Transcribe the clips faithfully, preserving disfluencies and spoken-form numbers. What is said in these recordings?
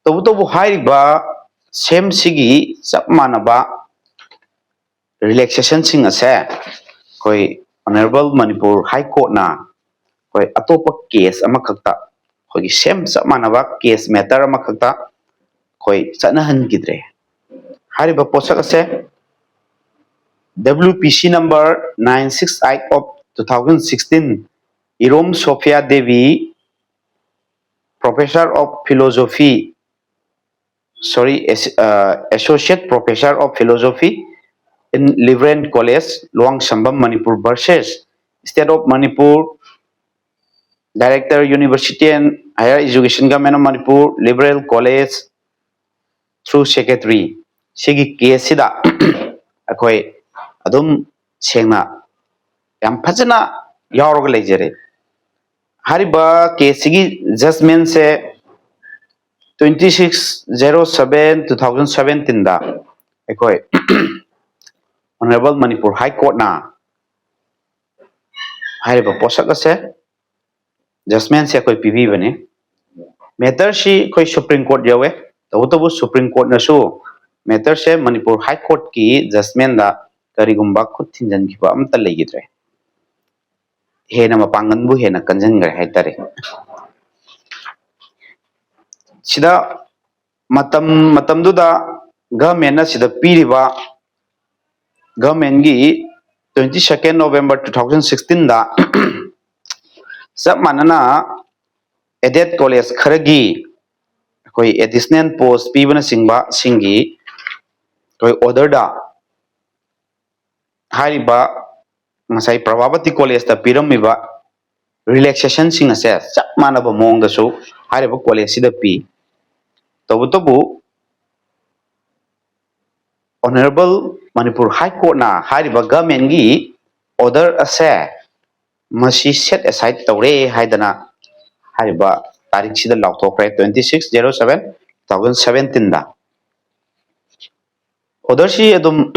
ꯇꯧꯕꯇꯕꯨ ꯍꯥꯏꯔꯤꯕ ꯁꯦꯝꯁꯤꯒꯤ ꯆꯞ ꯃꯥꯟꯅꯕ ꯔꯤꯂꯦꯛꯁꯦꯁꯟꯁꯤꯡ ꯑꯁꯦ ꯑꯩꯈꯣꯏ ꯑꯣꯅꯔꯦꯕꯜ ꯃꯅꯤꯄꯨꯔ ꯍꯥꯏ ꯀꯣꯔꯠꯅ ꯑꯩꯈꯣꯏ ꯑꯇꯣꯞꯄ ꯀꯦꯁ ꯑꯃꯈꯛꯇ, ꯑꯩꯈꯣꯏꯒꯤ ꯁꯦꯝ ꯆꯞ ꯃꯥꯟꯅꯕ ꯀꯦꯁ ꯃꯦꯇꯔ ꯑꯃꯈꯛꯇ ꯑꯩꯈꯣꯏ ꯆꯠꯅꯍꯟꯈꯤꯗ꯭ꯔꯦ꯫ ꯍꯥꯏꯔꯤꯕ ꯄꯣꯠꯁꯛ ꯑꯁꯦ W P C number nine six eight of two thousand sixteen, Irom Sophia Devi, Professor of Philosophy, sorry, as-, uh, Associate Professor of Philosophy in Liberal College, Luang Sambam, Manipur versus State of Manipur, Director University and Higher Education, Government of Manipur, Liberal College, through Secretary꯫ ꯁꯤꯒꯤ ꯀꯦꯁꯁꯤꯗ ꯑꯩꯈꯣꯏ ꯑꯗꯨꯝ ꯁꯦꯡꯅ ꯌꯥꯝ ꯐꯖꯅ ꯌꯥꯎꯔꯒ ꯂꯩꯖꯔꯦ꯫ ꯍꯥꯏꯔꯤꯕ ꯀꯦꯁꯁꯤꯒꯤ ꯖꯁꯃꯦꯟꯁꯦ twenty six zero seven two thousand seventeen ꯗ ꯑꯩꯈꯣꯏ ꯑꯣꯅꯔꯦꯕꯜ ꯃꯅꯤꯄꯨꯔ ꯍꯥꯏ ꯀꯣꯔꯠꯅ ꯍꯥꯏꯔꯤꯕ ꯄꯣꯠꯁꯛ ꯑꯁꯦ, ꯖꯁꯃꯦꯟꯁꯦ ꯑꯩꯈꯣꯏ ꯄꯤꯕꯤꯕꯅꯤ꯫ ꯃꯦꯇꯔꯁꯤ ꯑꯩꯈꯣꯏ ꯁꯨꯄ꯭ꯔꯤꯝ ꯀꯣꯔꯠ ꯌꯧꯋꯦ꯫ ꯇꯧꯕꯇꯕꯨ ꯁꯨꯄ꯭ꯔꯤꯝ ꯀꯣꯔꯠꯅꯁꯨ ꯃꯦꯇꯔꯁꯦ ꯃꯅꯤꯄꯨꯔ ꯍꯥꯏ ꯀꯣꯔꯠꯀꯤ ꯖꯁꯃꯦꯟꯗ ꯀꯔꯤꯒꯨꯝꯕ ꯈꯨꯠ ꯊꯤꯟꯖꯤꯟꯈꯤꯕ ꯑꯃꯠꯇ ꯂꯩꯈꯤꯗ꯭ꯔꯦ꯫ ꯍꯦꯟꯅ ꯃꯄꯥꯡꯒꯜꯕꯨ ꯍꯦꯟꯅ ꯀꯟꯁꯤꯟꯈ꯭ꯔꯦ ꯍꯥꯏꯇꯥꯔꯦ꯫ ꯁꯤꯗ ꯃꯇꯝ, ꯃꯇꯝꯗꯨꯗ ꯒꯚꯔꯟꯃꯦꯟꯅ ꯁꯤꯗ ꯄꯤꯔꯤꯕ, ꯒꯚꯔꯟꯃꯦꯟꯒꯤ twenty second November two thousand sixteen ꯗ ꯆꯞ ꯃꯥꯟꯅꯅ ꯑꯦꯗꯦꯠ ꯀꯣꯂꯦꯖ ꯈꯔꯒꯤ ꯑꯩꯈꯣꯏ ꯑꯦꯗꯤꯁꯅꯦꯜ ꯄꯣꯁ ꯄꯤꯕꯅꯆꯤꯡꯕꯁꯤꯡꯒꯤ ꯑꯩꯈꯣꯏ ꯑꯣꯔꯗꯔꯗ ꯍꯥꯏꯔꯤꯕ ꯉꯁꯥꯏ ꯄ꯭ꯔꯚꯥꯕꯇꯤ ꯀꯣꯂꯦꯖꯇ ꯄꯤꯔꯝꯃꯤꯕ ꯔꯤꯂꯦꯛꯁꯦꯁꯟꯁꯤꯡ ꯑꯁꯦ ꯆꯞ ꯃꯥꯟꯅꯕ ꯃꯑꯣꯡꯗꯁꯨ ꯍꯥꯏꯔꯤꯕ ꯀꯣꯂꯦꯖꯁꯤꯗ ꯄꯤ꯫ ꯇꯧꯕꯇꯕꯨ ꯑꯣꯅꯔꯦꯕꯜ ꯃꯅꯤꯄꯨꯔ ꯍꯥꯏ ꯀꯣꯔꯠꯅ ꯍꯥꯏꯔꯤꯕ ꯒꯚꯔꯟꯃꯦꯟꯒꯤ ꯑꯣꯔꯗꯔ ꯑꯁꯦ ꯃꯁꯤ ꯁꯦꯠ ꯑꯦꯁꯥꯏꯠ ꯇꯧꯔꯦ ꯍꯥꯏꯗꯅ ꯍꯥꯏꯔꯤꯕ ꯇꯥꯔꯤꯛꯁꯤꯗ ꯂꯥꯎꯊꯣꯛꯈ꯭ꯔꯦ, twenty six zero seven two thousand seventeen ꯗ꯫ ꯑꯣꯔꯗꯔꯁꯤ ꯑꯗꯨꯝ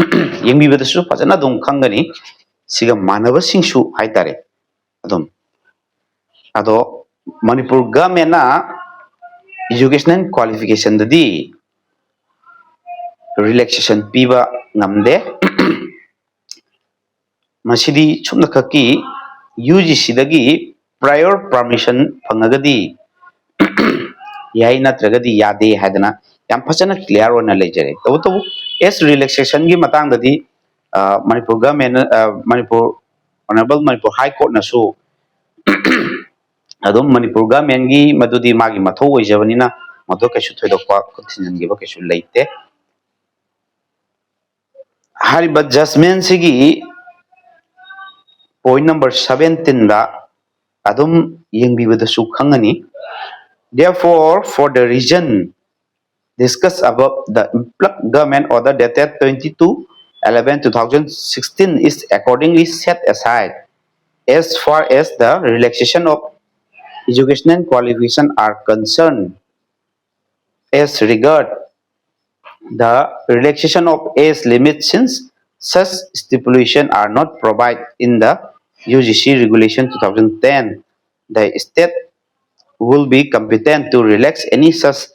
ꯌꯦꯡꯕꯤꯕꯗꯁꯨ ꯐꯖꯅ ꯑꯗꯨꯝ ꯈꯪꯒꯅꯤ꯫ ꯁꯤꯒ ꯃꯥꯟꯅꯕꯁꯤꯡꯁꯨ ꯍꯥꯏꯇꯥꯔꯦ ꯑꯗꯨꯝ꯫ ꯑꯗꯣ ꯃꯅꯤꯄꯨꯔ ꯒꯚꯔꯟꯃꯦꯟꯅ educational qualificationꯗꯗꯤ relaxation ꯄꯤꯕ ꯉꯝꯗꯦ꯫ ꯃꯁꯤꯗꯤ ꯁꯨꯞꯅꯈꯛꯀꯤ UGCꯗꯒꯤ prior permission ꯐꯪꯉꯒꯗꯤ ꯌꯥꯏ, ꯅꯠꯇ꯭ꯔꯒꯗꯤ ꯌꯥꯗꯦ ꯍꯥꯏꯗꯅ ꯌꯥꯝ ꯐꯖꯅ clear ꯑꯣꯏꯅ ꯂꯩꯖꯔꯦ꯫ ꯇꯧꯕꯇꯕꯨ age relaxationꯒꯤ ꯃꯇꯥꯡꯗꯗꯤ Manipur government, Manipur Honourable Manipur High Courtꯅꯁꯨ ꯑꯗꯨꯝ ꯃꯅꯤꯄꯨꯔ ꯒꯃꯦꯟꯒꯤ ꯃꯗꯨꯗꯤ ꯃꯥꯒꯤ ꯃꯊꯧ ꯑꯣꯏꯖꯕꯅꯤꯅ ꯃꯗꯨ ꯀꯩꯁꯨ ꯊꯣꯏꯗꯣꯛꯄ ꯈꯨꯠ ꯊꯤꯟꯖꯤꯟꯈꯤꯕ ꯀꯩꯁꯨ ꯂꯩꯇꯦ꯫ ꯍꯥꯏꯔꯤꯕ judgmentꯁꯤꯒꯤ point number seventeenꯗ ꯑꯗꯨꯝ ꯌꯦꯡꯕꯤꯕꯗꯁꯨ ꯈꯪꯒꯅꯤ꯫ Therefore, for the reason discussed above, the Implak government order dated twenty-two eleven two thousand sixteen is accordingly set aside as far as the relaxation of educational qualification are concerned. As regard the relaxation of age limit, since such stipulation are not provided in the UGC Regulation two thousand ten, the state will be competent to relax any such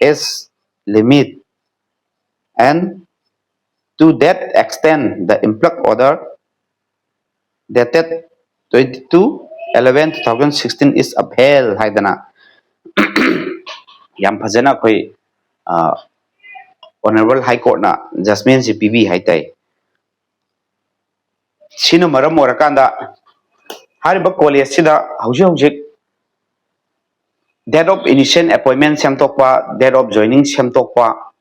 age limit, and to that extent, the Implak order dated twenty-two eleven two thousand sixteen is upheld ꯍꯥꯏꯗꯅ ꯌꯥꯝ ꯐꯖꯅ ꯑꯩꯈꯣꯏ Honourable High Courtꯅ judgmentꯁꯤ ꯄꯤꯕꯤ ꯍꯥꯏꯇꯥꯏ꯫ ꯁꯤꯅ ꯃꯔꯝ ꯑꯣꯏꯔꯀꯥꯟꯗ ꯍꯥꯏꯔꯤꯕ collegeꯁꯤꯗ ꯍꯧꯖꯤꯛ ꯍꯧꯖꯤꯛ date of initial appointment ꯁꯦꯝꯗꯣꯛꯄ, date of joining ꯁꯦꯝꯗꯣꯛꯄ,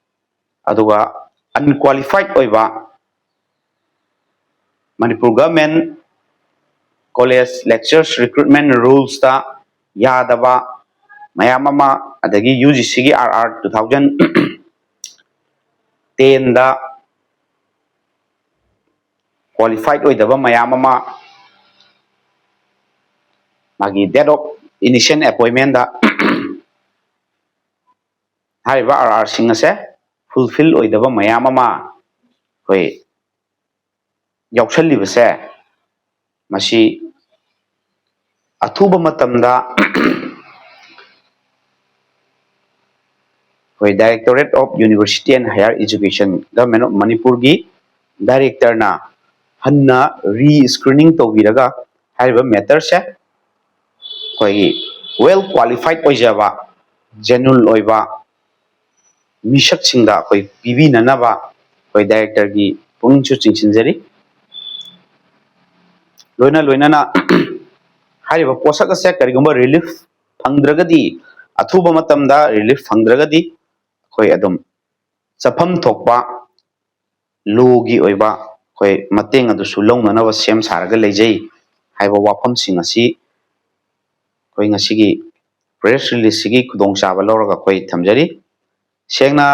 ꯑꯗꯨꯒ unqualified ꯑꯣꯏꯕ Manipur government college lecturers recruitment rulesꯇ ꯌꯥꯗꯕ ꯃꯌꯥꯝ ꯑꯃ, ꯑꯗꯒꯤ UGCꯒꯤ RR two thousand tenꯗ qualified ꯑꯣꯏꯗꯕ ꯃꯌꯥꯝ ꯑꯃ ꯃꯥꯒꯤ date of initial appointmentꯗ ꯍꯥꯏꯔꯤꯕ RRꯁꯤꯡ ꯑꯁꯦ fulfill ꯑꯣꯏꯗꯕ ꯃꯌꯥꯝ ꯑꯃ ꯑꯩꯈꯣꯏ ꯌꯥꯎꯁꯜꯂꯤꯕꯁꯦ, ꯃꯁꯤ ꯑꯊꯨꯕ ꯃꯇꯝꯗ ꯑꯩꯈꯣꯏ Directorate of University and Higher Education, Government of ꯃꯅꯤꯄꯨꯔꯒꯤ ꯗꯥꯏꯔꯦꯛꯇꯔꯅ ꯍꯟꯅ ꯔꯤ ꯁ꯭ꯀ꯭ꯔꯤꯅꯤꯡ ꯇꯧꯕꯤꯔꯒ ꯍꯥꯏꯔꯤꯕ ꯃꯦꯇꯔꯁꯦ ꯑꯩꯈꯣꯏꯒꯤ ꯋꯦꯜ ꯀ꯭ꯋꯥꯂꯤꯐꯥꯏꯠ ꯑꯣꯏꯖꯕ, ꯖꯦꯅꯨꯟ ꯑꯣꯏꯕ ꯃꯤꯁꯛꯁꯤꯡꯗ ꯑꯩꯈꯣꯏ ꯄꯤꯕꯤꯅꯅꯕ ꯑꯩꯈꯣꯏ ꯗꯥꯏꯔꯦꯛꯇꯔꯒꯤ ꯄꯨꯛꯅꯤꯡꯁꯨ ꯆꯤꯡꯁꯤꯟꯖꯔꯤ꯫ ꯂꯣꯏꯅ ꯂꯣꯏꯅꯅ ꯍꯥꯏꯔꯤꯕ ꯄꯣꯠꯁꯛ ꯑꯁꯦ ꯀꯔꯤꯒꯨꯝꯕ ꯔꯤꯂꯤꯐ ꯐꯪꯗ꯭ꯔꯒꯗꯤ, ꯑꯊꯨꯕ ꯃꯇꯝꯗ ꯔꯤꯂꯤꯐ ꯐꯪꯗ꯭ꯔꯒꯗꯤ ꯑꯩꯈꯣꯏ ꯑꯗꯨꯝ ꯆꯠꯐꯝ ꯊꯣꯛꯄ ꯂꯣꯒꯤ ꯑꯣꯏꯕ ꯑꯩꯈꯣꯏ ꯃꯇꯦꯡ ꯑꯗꯨꯁꯨ ꯂꯧꯅꯅꯕ ꯁꯦꯝ ꯁꯥꯔꯒ ꯂꯩꯖꯩ ꯍꯥꯏꯕ ꯋꯥꯐꯝꯁꯤꯡ ꯑꯁꯤ ꯑꯩꯈꯣꯏ ꯉꯁꯤꯒꯤ ꯄ꯭ꯔꯦꯁ ꯔꯤꯂꯤꯖꯁꯤꯒꯤ ꯈꯨꯗꯣꯡꯆꯥꯕ ꯂꯧꯔꯒ ꯑꯩꯈꯣꯏ ꯊꯝꯖꯔꯤ꯫ ꯁꯦꯡꯅ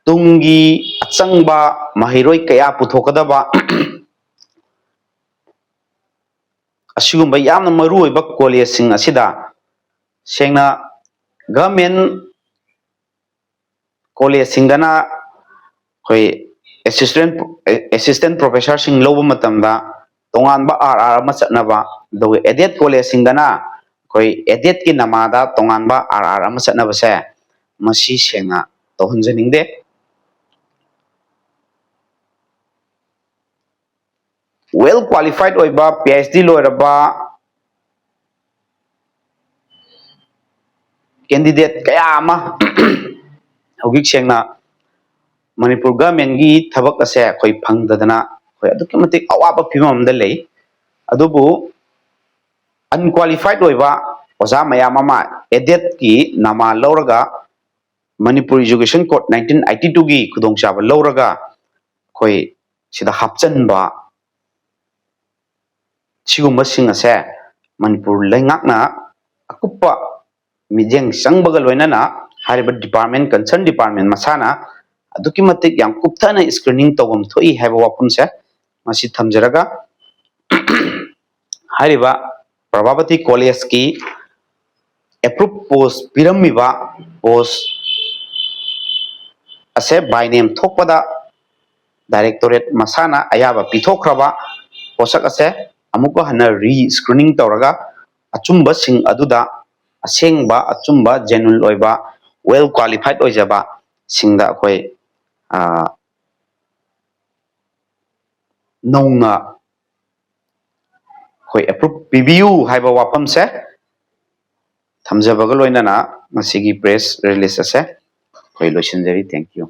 ꯇꯨꯡꯒꯤ ꯑꯆꯪꯕ ꯃꯍꯩꯔꯣꯏ ꯀꯌꯥ ꯄꯨꯊꯣꯛꯀꯗꯕ ꯑꯁꯤꯒꯨꯝꯕ ꯌꯥꯝꯅ ꯃꯔꯨꯑꯣꯏꯕ ꯀꯣꯂꯦꯖꯁꯤꯡ ꯑꯁꯤꯗ ꯁꯦꯡꯅ ꯒꯚꯔꯟꯃꯦꯟ ꯀꯣꯂꯦꯖꯁꯤꯡꯗꯅ ꯑꯩꯈꯣꯏ ꯑꯦꯁꯤꯁꯇꯦꯟ ꯑꯦꯁꯤꯁꯇꯦꯟ ꯄ꯭ꯔꯣꯐꯦꯁꯔꯁꯤꯡ ꯂꯧꯕ ꯃꯇꯝꯗ ꯇꯣꯉꯥꯟꯕ ꯑꯥꯔ ꯑꯥꯔ ꯑꯃ ꯆꯠꯅꯕ, ꯑꯗꯨꯒ ꯑꯦꯗꯦꯠ ꯀꯣꯂꯦꯖꯁꯤꯡꯗꯅ ꯑꯩꯈꯣꯏ ꯑꯦꯗꯦꯠꯀꯤ ꯅꯃꯥꯗ ꯇꯣꯉꯥꯟꯕ ꯑꯥꯔ ꯑꯥꯔ ꯑꯃ ꯆꯠꯅꯕꯁꯦ ꯃꯁꯤ ꯁꯦꯡꯅ ꯇꯧꯍꯟꯖꯅꯤꯡꯗꯦ꯫ ꯋꯦꯜ ꯀ꯭ꯋꯥꯂꯤꯐꯥꯏꯠ ꯑꯣꯏꯕ ꯄꯤ ꯑꯩꯆ ꯗꯤ ꯂꯣꯏꯔꯕ ꯀꯦꯟꯗꯤꯗꯦꯠ ꯀꯌꯥ ꯑꯃ ꯍꯧꯖꯤꯛ ꯁꯦꯡꯅ ꯃꯅꯤꯄꯨꯔ ꯒꯚꯔꯟꯃꯦꯟꯒꯤ ꯊꯕꯛ ꯑꯁꯦ ꯑꯩꯈꯣꯏ ꯐꯪꯗꯗꯅ ꯑꯩꯈꯣꯏ ꯑꯗꯨꯛꯀꯤ ꯃꯇꯤꯛ ꯑꯋꯥꯕ ꯐꯤꯕꯝ ꯑꯃꯗ ꯂꯩ꯫ ꯑꯗꯨꯕꯨ ꯑꯟꯀ꯭ꯋꯥꯂꯤꯐꯥꯏꯠ ꯑꯣꯏꯕ ꯑꯣꯖꯥ ꯃꯌꯥꯝ ꯑꯃ ꯑꯦꯗꯦꯠꯀꯤ ꯅꯃꯥ ꯂꯧꯔꯒ Manipur Education Code nineteen eighty ꯇꯨꯒꯤ ꯈꯨꯗꯣꯡꯆꯥꯕ ꯂꯧꯔꯒ ꯑꯩꯈꯣꯏ ꯁꯤꯗ ꯍꯥꯞꯆꯤꯟꯕ ꯁꯤꯒꯨꯝꯕꯁꯤꯡ ꯑꯁꯦ ꯃꯅꯤꯄꯨꯔ ꯂꯩꯉꯥꯛꯅ ꯑꯀꯨꯞꯄ ꯃꯤꯠꯌꯦꯡ ꯆꯪꯕꯒ ꯂꯣꯏꯅꯅ ꯍꯥꯏꯔꯤꯕ ꯗꯤꯄꯥꯔꯠꯃꯦꯟ, ꯀꯟꯁꯔꯟ ꯗꯤꯄꯥꯔꯠꯃꯦꯟ ꯃꯁꯥꯅ ꯑꯗꯨꯛꯀꯤ ꯃꯇꯤꯛ ꯌꯥꯝ ꯀꯨꯞꯊꯅ ꯁ꯭ꯀ꯭ꯔꯤꯅꯤꯡ ꯇꯧꯐꯝ ꯊꯣꯛꯏ ꯍꯥꯏꯕ ꯋꯥꯐꯝꯁꯦ ꯃꯁꯤ ꯊꯝꯖꯔꯒ ꯍꯥꯏꯔꯤꯕ ꯄ꯭ꯔꯚꯥꯕꯇꯤ ꯀꯣꯂꯦꯖꯀꯤ ꯑꯦꯄ꯭ꯔꯨꯞ ꯄꯣꯁ ꯄꯤꯔꯝꯃꯤꯕ ꯄꯣꯁ ꯑꯁꯦ by name ꯊꯣꯛꯄꯗ ꯗꯥꯏꯔꯦꯛꯇꯣꯔꯦꯠ ꯃꯁꯥꯅ ꯑꯌꯥꯕ ꯄꯤꯊꯣꯛꯈ꯭ꯔꯕ ꯄꯣꯠꯁꯛ ꯑꯁꯦ ꯑꯃꯨꯛꯀ ꯍꯟꯅ ꯔꯤ ꯁ꯭ꯀ꯭ꯔꯤꯅꯤꯡ ꯇꯧꯔꯒ ꯑꯆꯨꯝꯕꯁꯤꯡ ꯑꯗꯨꯗ ꯑꯁꯦꯡꯕ, ꯑꯆꯨꯝꯕ, ꯖꯦꯅꯨꯏꯟ ꯑꯣꯏꯕ, ꯋꯦꯜ ꯀ꯭ꯋꯥꯂꯤꯐꯥꯏꯠ ꯑꯣꯏꯖꯕ ꯁꯤꯡꯗ ꯑꯩꯈꯣꯏ ꯅꯧꯅ ꯑꯩꯈꯣꯏ ꯑꯦꯄ꯭ꯔꯨꯞ ꯄꯤꯕꯤꯌꯨ ꯍꯥꯏꯕ ꯋꯥꯐꯝꯁꯦ ꯊꯝꯖꯕꯒ ꯂꯣꯏꯅꯅ ꯉꯁꯤꯒꯤ ꯄ꯭ꯔꯦꯁ ꯔꯤꯂꯤꯁ ꯑꯁꯦ ꯑꯩꯈꯣꯏ ꯂꯣꯏꯁꯤꯟꯖꯔꯤ꯫ Thank you꯫